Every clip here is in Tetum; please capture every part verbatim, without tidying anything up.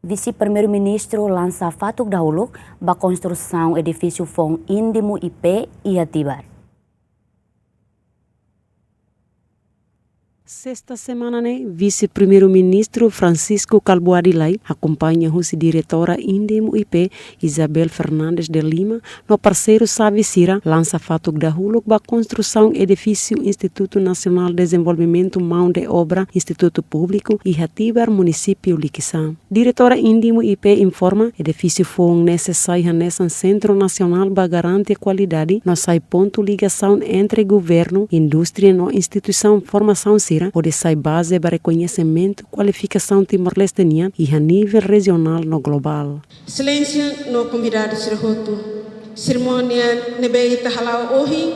Vise-Primeiru-Ministru lansa fatuk dahuluk ba konstrusaun edifísiu foun Indimo I P iha Tibar. Sesta semana ne'e, Vise-Primeiru-Ministru Francisco Kalbuadi Lay akompaña husi diretora Indimo I P, Isabel Fernandes de Lima, no parseiru xave sira lansa fatuk dahuluk ba konstrusaun edifísiu Institutu Nasionál Dezenvolvimentu Maun de Obra Institutu Públiku iha Tibar, munisípiu Likisá. Diretora Indimo I P informa, edifísiu foun ne'e sei sai hanesan sentru nasionál ba garante kualidade no sai pontu ligasaun entre governu, indústria no instituisaun formasaun sira, hodi sai baze ba rekoñesimentu kualifikasaun Timor-Leste nian iha nivel rejionál no globál. Exelénsia no konvidadu sira hotu, serimónia ne'ebé ita hala'o ohin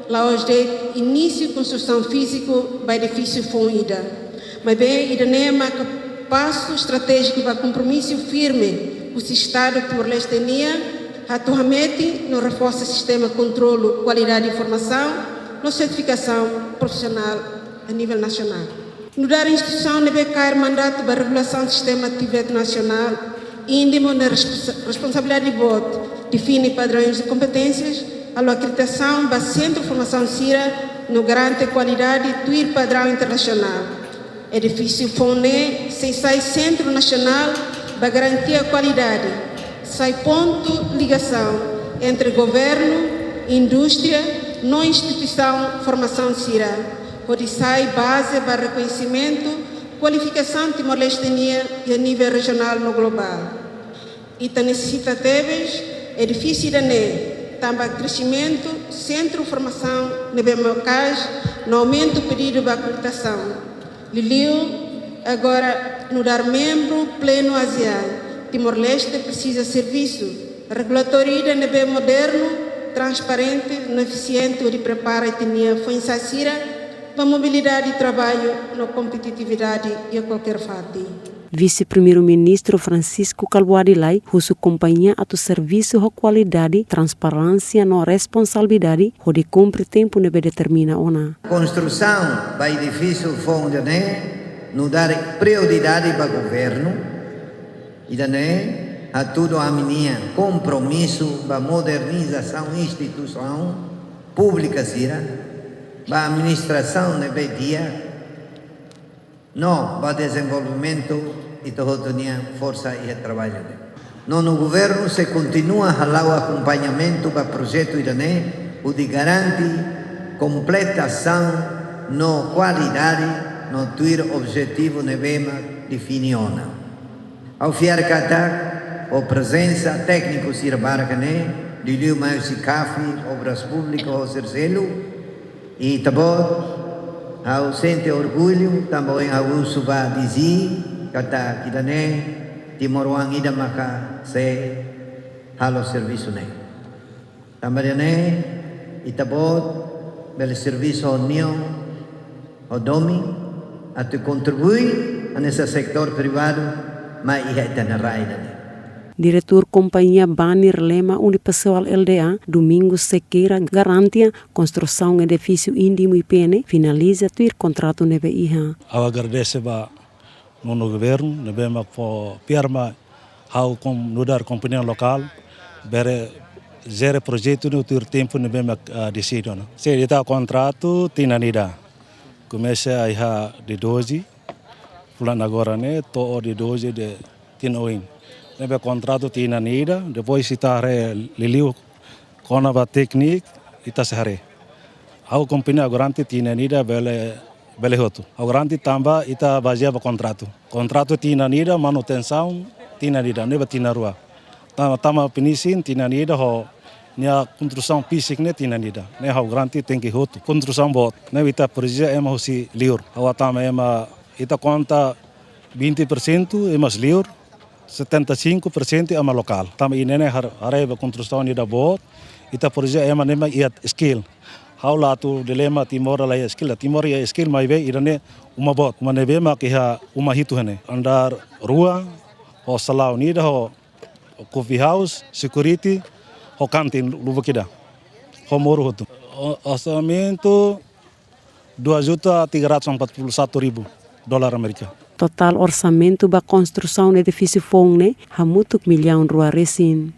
la'ós de'it inísiu konstrusaun fíziku ba edifísiu foun ida. Maibé ida-ne'e maka pasu estratéjiku ba kompromisu firme husi Estadu Timor-Leste nian atu hametin no reforsa sistema kontrolu kualidade formasaun no sertifikasaun profisionál a nivel nasionál. Nu'udar instituisaun ne'ebé kaer mandatu ba regulasaun sistema atividade nasionál, Indimo ne'e responsa-, responsabilidade boot define padraun de kompetênsias, halo akreditasaun ba sentru formasaun sira no garante kualidade tuir padraun internasionál. Edifísiu foun ne'e sei sai sentru nasionál ba garantia kualidade, sai pontu ligasaun entre governu, indústria no instituisaun formasaun sira, hodi sai baze ba rekoñesimentu kualifikasaun Timor-Leste nian iha nivel rejionál no globál. Ita nesesita tebes edifísiu ida-ne'e tanba kresimentu sentru formasaun ne'ebé maka'as no aumentu pedidu ba akreditasaun. Liuliu agora nu'udar membru plenu ASEAN, Timor-Leste presiza servisu regulatóriu ida ne'ebé modernu, transparente no efisiente hodi prepara ita-nia foin-sa'e sira ba mobilidade traballu no kompetitividade iha kualkér fatin. Vise-Primeiru-Ministru Francisco Kalbuadi Lay husu kompañia atu servisu ho kualidade, transparénsia no responsabilidade hodi kumpre tempu ne'ebé determina ona. Konstrusaun ba edifísiu foun ida-ne'e nu'udar prioridade ba governu. Ida-ne'e hatudu ami-nia kompromisu ba modernizasaun instituisaun públika sira, ba administrasaun ne'ebé di'ak, no ba dezenvolvimentu ita hotu nia forsa iha traballu ne'e. Nonu governu sei kontinua hala'o akompañamentu ba projetu ida-ne'e, hodi garante kompletasaun no kualidade no tuir objetivu ne'ebé mak define ona. Ha'u fiar katak ho prezensa tékniku sira barak ne'e, liuliu mai husi CAFI, Obras Públikas ho sira seluk, Ita-boot, ha'u sente orgullu, tanba ohin ha'u husu ba D G, katak ida-ne'e timoroan ida maka sei halo servisu ne'e. Tanba ida-ne'e, ita-boot bele servisu ho neon, ho domin, atu kontribui hanesan setór privadu mai iha ita-nia rai ida-ne'e. Diretór Kompañia Banir Lema Unipessoal Lda, Domingos Sequeira, garante konstrusaun edifísiu Indimo I P ne'e finaliza tuir kontratu ne'ebé iha. Ha'u agradese ba nonu governu ne'ebé mak fó fiar mai ha'u nu'udar kompañia lokál, bele jere projetu ne'e tuir tempu ne'ebé mak, ah, deside ona. Sei hetan kontratu tinan ida. Komesa iha dia doze, fulan agora ne'e, to'o dia doze de tinan oin. Ne'ebé kontratu tinan ida, depois ita haree liuliu kona-ba tékniku ita sei haree. Ha'u kompañia garante tinan ida bele, bele hotu. Ha'u garante tanba ita bazeia ba kontratu. Kontratu tinan ida, manutensaun tinan ida, ne'ebé tinan rua. Tama, tama finishing tinan ida ho nia konstrusaun fíziku ne'e tinan ida. Ne'e ha'u garante tenke hotu. Konstrusaun boot. Ne'ebé ita presiza ema husi liur. Ha'u hatama ema, ita konta vinte por cento ema husi liur, setenta e cinco por cento ema lokál. Tanba ida-ne'e har-, haree ba konstrusaun ida boot, ita presiza ema ne'ebé iha skill. Ha'u la atu dehan ema Timor la iha skill, Timor iha skill maibé ida-ne'e uma boot. Uma ne'ebé mak iha uma hitu hanesan. Andár rua, ho salaun ida, ho coffee house, security, ho kantin lubuk ida. Ho moru hotu. O-, orsamentu dua juta tiga ratus empat puluh satu ribu dolar Amerika. Totál orsamentu ba konstrusaun edifísiu foun ne'e hamutuk millaun rua resin.